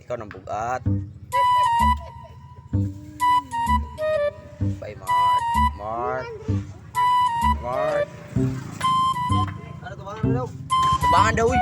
Ikaw nang bugat. Bye, Mark. Mark. Mark. Ano to ba? Ano daw? Tabangan daw, uy.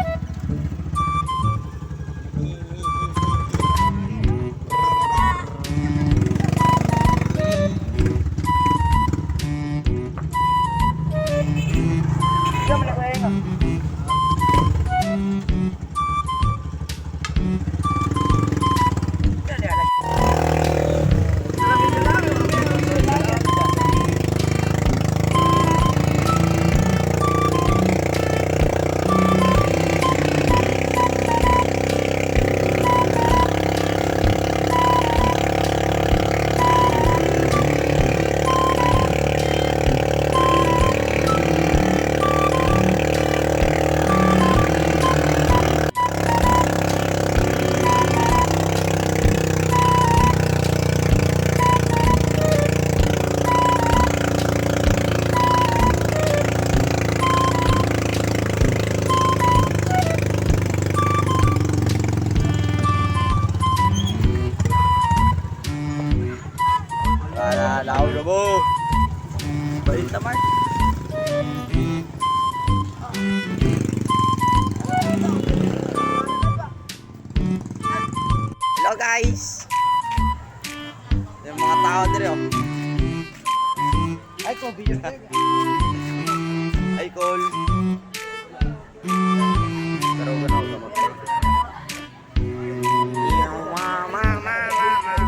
Wala, law na mo. Balita, Mark. Hello, guys. Yung mga tao dire oh. Ay, ko video. Ay, call. Pero gano'n ako mag. Ma, ma, ma, ma, ma, ma.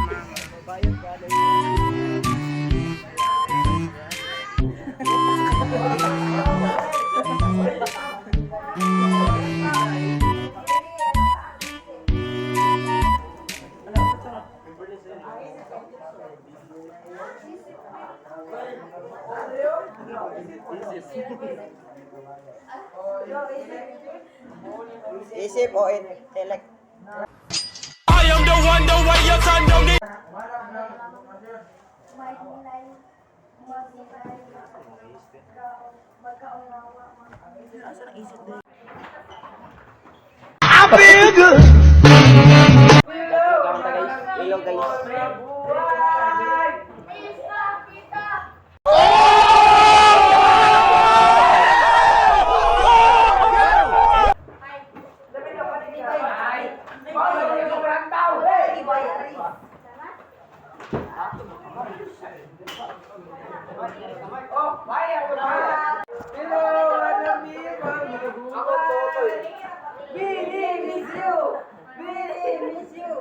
Isip o intellect. I am the one, the way your son don't need. Hello, guys. Hello, madlang people, mabuhay! Really miss you! Really miss you!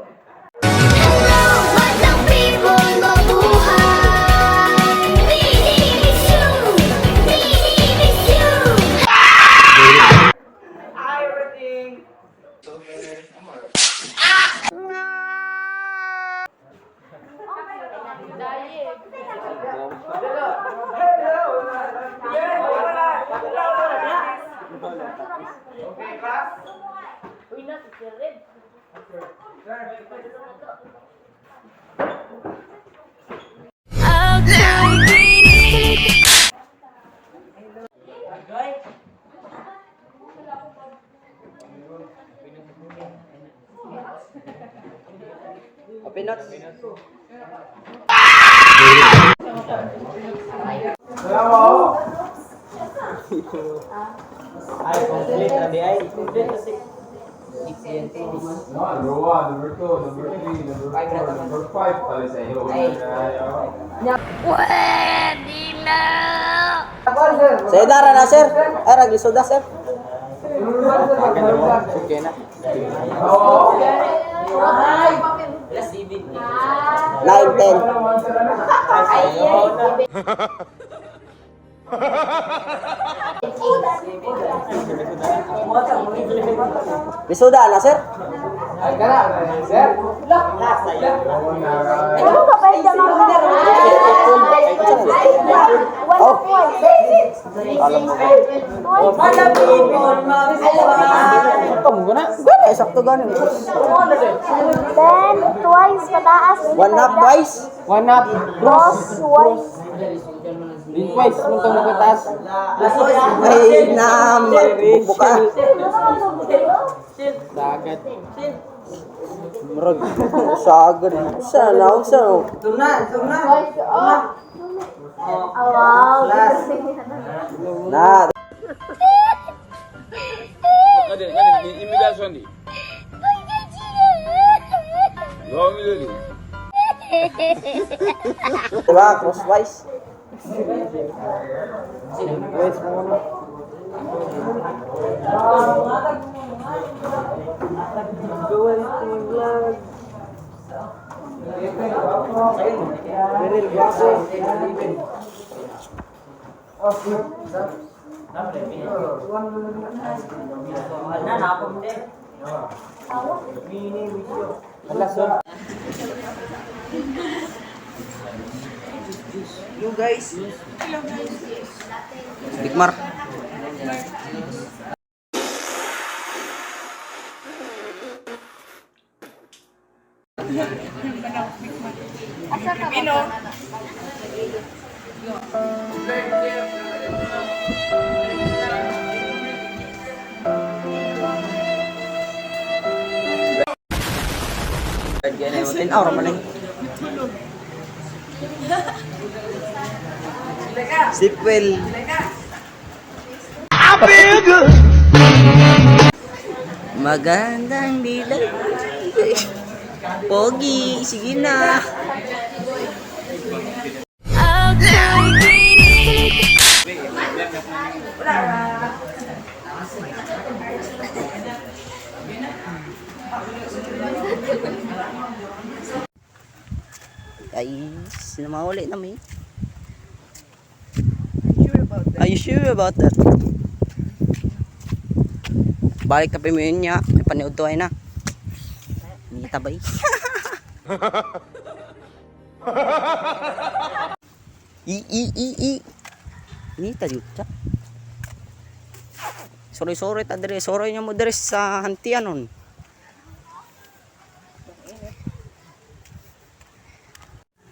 Open notes. Ay, complete na di ay. Complete na si No, number one, number two, number three, number four, number five pala sa iyo. Pwede na! Sa idara na, sir. Ay, raglisuda, sir. Okay na. 9, 10. Lisuda na, sir. Oh. Kamu na? Gani, sakto gani. Then, twice pataas. One up, twice. One up. Cross, twice. Din twice. Muntong magkataas. Ay, na, magbuka. Dagat. Murag sa agad sa na sa. Tuna, tuna. Twice, oh. Oh, wow. Na. Diba, crosswise? Wait, mo na. Beril, guwapo. Hello guys. Bigmar. Asa ka ba? Tinaw man eh. Sleep well. Magandang dilag. Pogi, sige na. Guys, namawali na may. Are you sure about that? Balik kape mo yun niya. May paniod to ay na. Nita ba eh? I, i, i, i. Nita yun siya. Sorry, sorry, ta dire. Sorry niya mo dire sa hantian nun.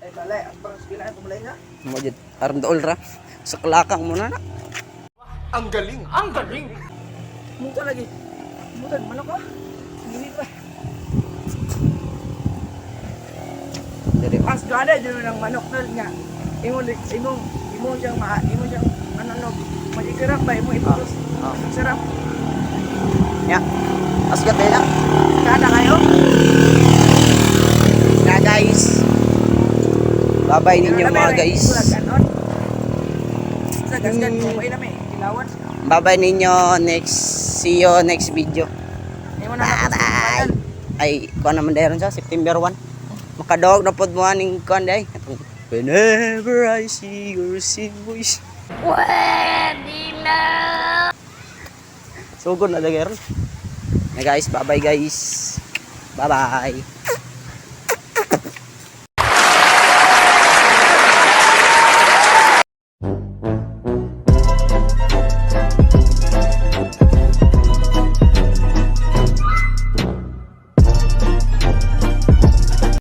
Ay balay, ang parang gilaan kumulay na. Mo jud aron dool ra. Sa kalakang mo na na. Muta lagi. Muta manok ah. Hindi pa. Dire. As gada dyan ng manok na nga. Imo imo imo siyang ma imo siyang ano no. Magikarap ba imo iputos. Ah. Sarap. Ya. Asgat na. Kada kayo. Na guys. Bye-bye ninyo mga guys. Sa gasgan ko ay nami kilawan. Bye-bye ninyo next see you next video. Imo na Bye. Ay, kuan naman dahil sa September 1. Makadog na pod mo aning kuan day. Whenever I see your sin voice. Pwede na! Sugod na dagher. Na guys, bye-bye guys. Bye-bye.